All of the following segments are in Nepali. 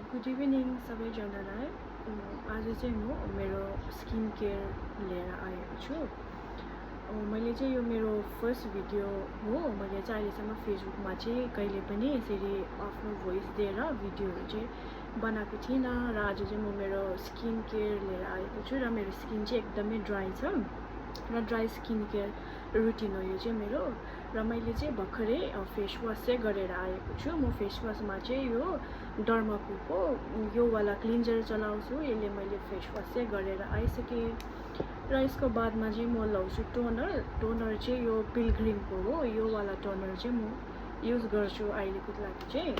गुड इभिनिङ सबैजनालाई। आज चाहिँ म मेरो स्किन केयर लिएर आएको छु। मैले चाहिँ यो मेरो फर्स्ट भिडियो हो। मैले चाहिँ अहिलेसम्म फेसबुकमा चाहिँ कहिले पनि यसरी आफ्नो भोइस दिएर भिडियोहरू चाहिँ बनाएको थिइनँ र आज चाहिँ म मेरो स्किन केयर लिएर आएको छु र मेरो स्किन चाहिँ एकदमै ड्राई छ र ड्राई स्किन केयर रुटिन हो यो चाहिँ मेरो। र मैले चाहिँ भर्खरै फेस वास चाहिँ गरेर आएको छु। म फेस वासमा चाहिँ यो डर्माकोको यो वाला क्लिन्जर चलाउँछु। यसले मैले फेस वास चाहिँ गरेर आइसकेँ र यसको बादमा चाहिँ म लाउँछु टोनर चाहिँ यो पिलग्रिमको हो। यो वाला टोनर चाहिँ म युज गर्छु अहिलेको लागि चाहिँ।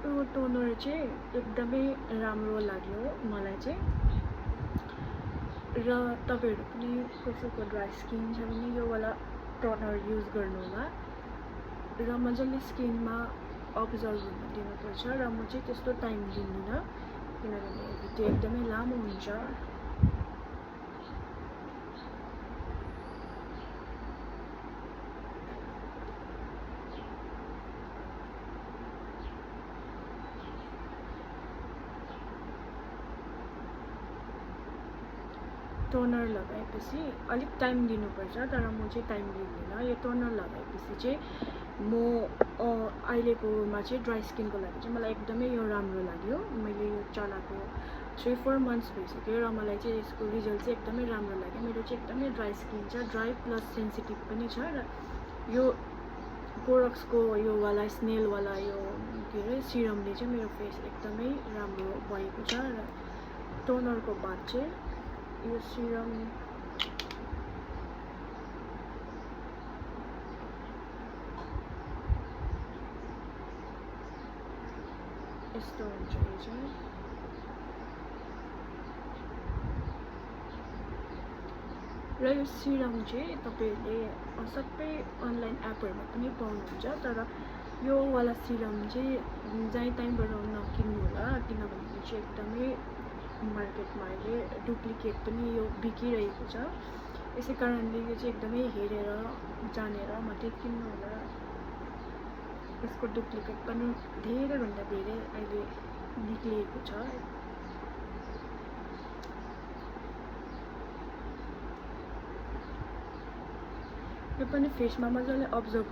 यो टोनर चाहिँ एकदमै राम्रो लाग्यो मलाई चाहिँ। र तपाईहरु पनि कसैको ड्राई स्किन छ भने यो वाला टोनर युज गर्नु होला र मजाले स्किनमा अब्जर्भ हुन दिनुपर्छ। र म चाहिँ त्यस्तो टाइम लिन्दिनँ किनभने भिडियो एकदमै लामो हुन्छ। टोनर लगाएपछि अलिक टाइम दिनुपर्छ तर म चाहिँ टाइम लिन्दिनँ। यो टोनर लगाएपछि चाहिँ म अहिलेकोमा चाहिँ ड्राई स्किनको लागि चाहिँ मलाई एकदमै यो राम्रो लाग्यो। मैले यो चलाएको 3-4 मन्थ्स भइसक्यो र मलाई चाहिँ यसको रिजल्ट चाहिँ एकदमै राम्रो लाग्यो। मेरो चाहिँ एकदमै ड्राई स्किन छ, ड्राई प्लस सेन्सिटिभ पनि छ। र यो कोरक्सको यो वाला स्नेलवाला यो के अरे सिरमले चाहिँ मेरो फेस एकदमै राम्रो भएको छ। र टोनरको बाद चाहिँ यो सिरम यस्तो हुन्छ। यो चाहिँ र यो सिरम चाहिँ तपाईहरुले सबै अनलाइन एपहरुमा पनि पाउनुहुन्छ। तर यो वाला सिरम चाहिँ जहीँ तहीँबाट नकिन्नु होला किनभने यो चाहिँ एकदमै मार्केटमा अहिले डुप्लिकेट पनि यो बिकिरहेको छ। यसै कारणले यो चाहिँ एकदमै हेरेर जानेर मात्रै किन्नु होला। यसको डुप्लिकेट पनि धेरैभन्दा धेरै अहिले निक्लिएको छ। यो पनि फेसमा मजाले अब्जर्भ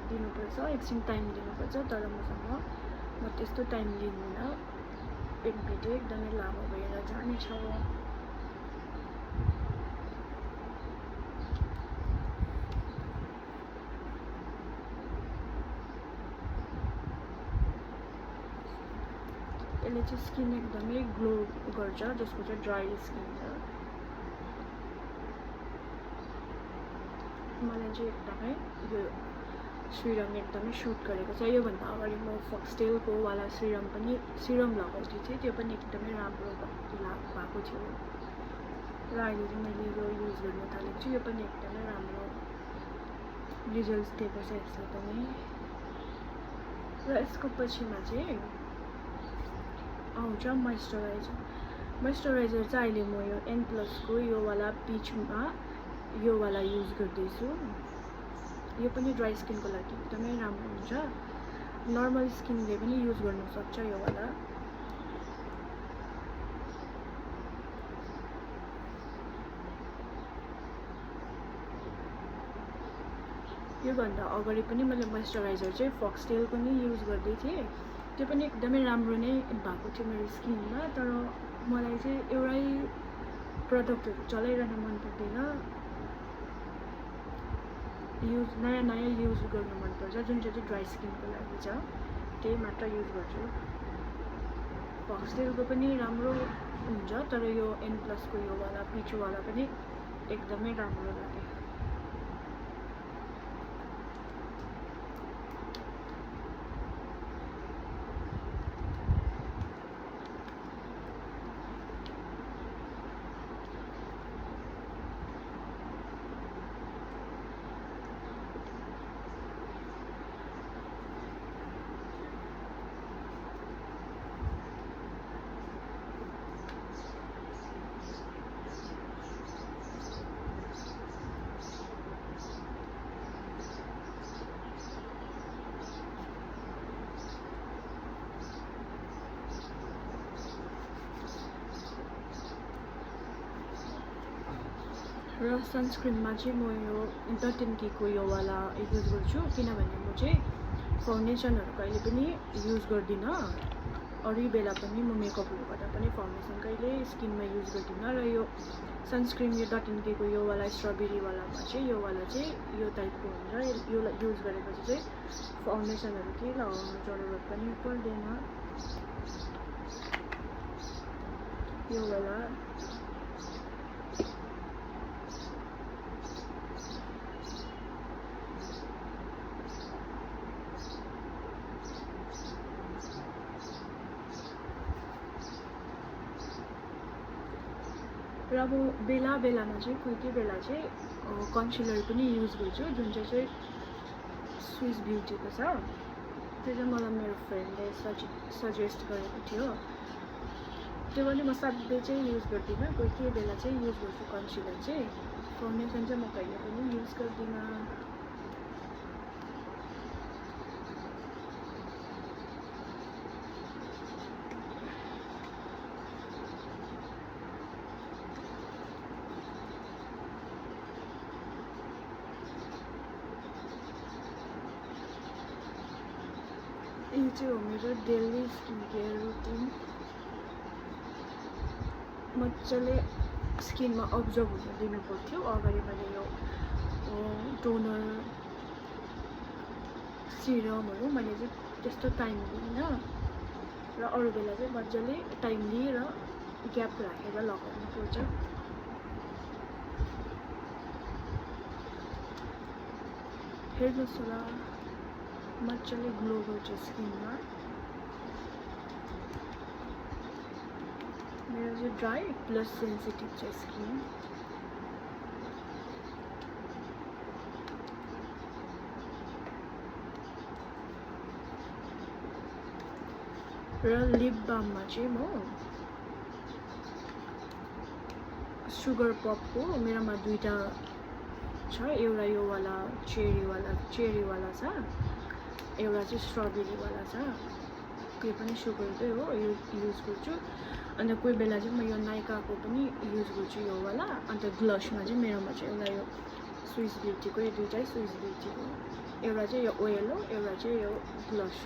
दिनुपर्छ, एकछिन टाइम दिनुपर्छ। तर म त्यस्तो टाइम लिन्दिनँ। एक भिडियो एकदमै लामो भएर जानेछ। यसले चाहिँ स्किन एकदमै ग्लो गर्छ जसको चाहिँ ड्राई स्किन छ। मलाई चाहिँ एकदमै यो सिरम एकदमै सुट गरेको छ। योभन्दा अगाडि म फक्सटेलको वाला सिरम लगाउँदै थिएँ, त्यो पनि एकदमै राम्रो भएको थियो। र अहिले चाहिँ मैले यो युज गर्न थालेको छु। यो पनि एकदमै राम्रो रिजल्ट्स दिएको छ यसले पनि। र यसको पछिमा चाहिँ आउँछ मोइस्चराइजर चाहिँ अहिले म यो N+ को यो वाला पिचमा यो वाला युज गर्दैछु। यो पनि ड्राई स्किनको लागि एकदमै राम्रो हुन्छ। नर्मल स्किनले पनि युज गर्न सक्छ यो वाला। योभन्दा अगाडि पनि मैले मोइस्चराइजर चाहिँ फक्सटेलको नै युज गर्दै थिएँ। त्यो पनि एकदमै राम्रो नै भएको थियो मेरो स्किनमा। तर मलाई चाहिँ एउटै प्रडक्टहरू चलाइरहन मन पर्दैन। नयाँ युज गर्न मनपर्छ। जुन चाहिँ ड्राई स्किनको लागि छ त्यही मात्र युज गर्छु। फक्सटेलको पनि राम्रो हुन्छ तर यो N+ को यो वाला पिचवाला पनि एकदमै राम्रो लाग्यो। र सनस्क्रिनमा चाहिँ म यो डट&की को यो वाला युज गर्छु किनभने म चाहिँ फाउन्डेसनहरू कहिले पनि युज गर्दिनँ। अरू बेला पनि म मेकअपहरू गर्दा पनि फाउन्डेसन कहिले स्किनमा युज गर्दिनँ। र यो सनस्क्रिन यो डट&की को यो वाला स्ट्रबेरी वालामा चाहिँ यो वाला चाहिँ यो टाइपको हुन्छ। यो युज गरेपछि चाहिँ फाउन्डेसनहरू केही लगाउनु जरुरत पनि पर्दैन। यो वाला र अब बेलामा चाहिँ कोही बेला चाहिँ कन्सिलर पनि युज गर्छु जुन चाहिँ स्विस ब्युटीको छ। त्यो चाहिँ मलाई मेरो फ्रेन्डले सजेस्ट गरेको थियो। त्यो पनि म सधैँ चाहिँ युज गर्दिनँ, कोही बेला चाहिँ युज गर्छु कन्सिलर चाहिँ। फाउन्डेसन चाहिँ म कहिले पनि युज गर्दिनँ। यो चाहिँ हो मेरो डेली स्किन केयर रुटिन। मजाले स्किनमा अब्जर्भ हुन दिनु पर्थ्यो। अगाडि मैले यो टोनर सिरमहरू मैले चाहिँ त्यस्तो टाइम लिइनँ र अरू बेला चाहिँ मजाले टाइम लिएर ग्याप राखेर लगाउनु पर्छ। हेर्नुहोस् होला मजाले ग्लो गर्छ स्किनमा। मेरो चाहिँ ड्राई प्लस सेन्सिटिभ छ स्किन। र लिप बाममा चाहिँ म सुगर पपको मेरोमा दुईटा छ। एउटा यो वाला चेरी वाला छ, एउटा चाहिँ स्ट्रबेरी वाला छ। त्यो पनि सुगरकै हो, यो युज गर्छु। अन्त कोही बेला चाहिँ म यो नाइकाको पनि युज गर्छु यो वाला। अन्त ग्लसमा चाहिँ मेरोमा चाहिँ एउटा यो स्विस ब्युटीको, यो दुईटै स्विस ब्युटीको। एउटा चाहिँ यो ओयल हो, एउटा चाहिँ यो ग्लस।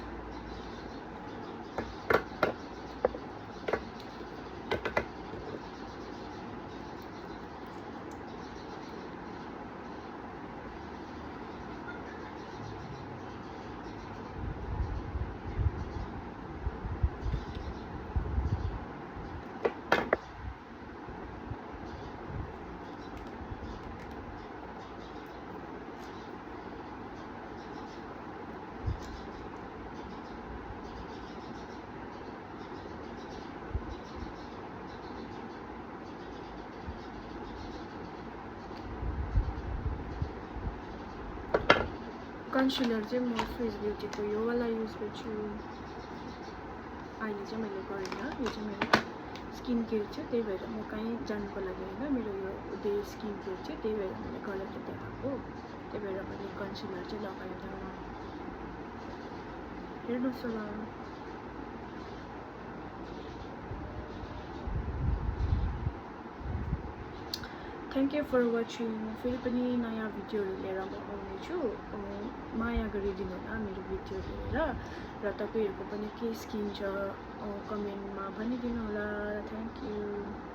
कन्सिलर चाहिँ म स्विस ब्युटीको यो वाला युज गर्छु। अहिले चाहिँ मैले गरिनँ, यो चाहिँ मेरो स्किन केयर थियो, त्यही भएर म कहीँ जानुको लागि होइन, मेरो यो डे स्किन केयर थियो, त्यही भएर मैले गरेर देखाएको। त्यही भएर मैले कन्सिलर चाहिँ लगाएन। हेर्नुहोस् होला। Thank you for watching. फेरि पनि नयाँ भिडियोहरू लिएर म आउनेछु। माया गरिदिनु होला मेरो भिडियो हेरेर। र तपाईँहरूको पनि के स्किन छ कमेन्टमा भनिदिनु होला। Thank you.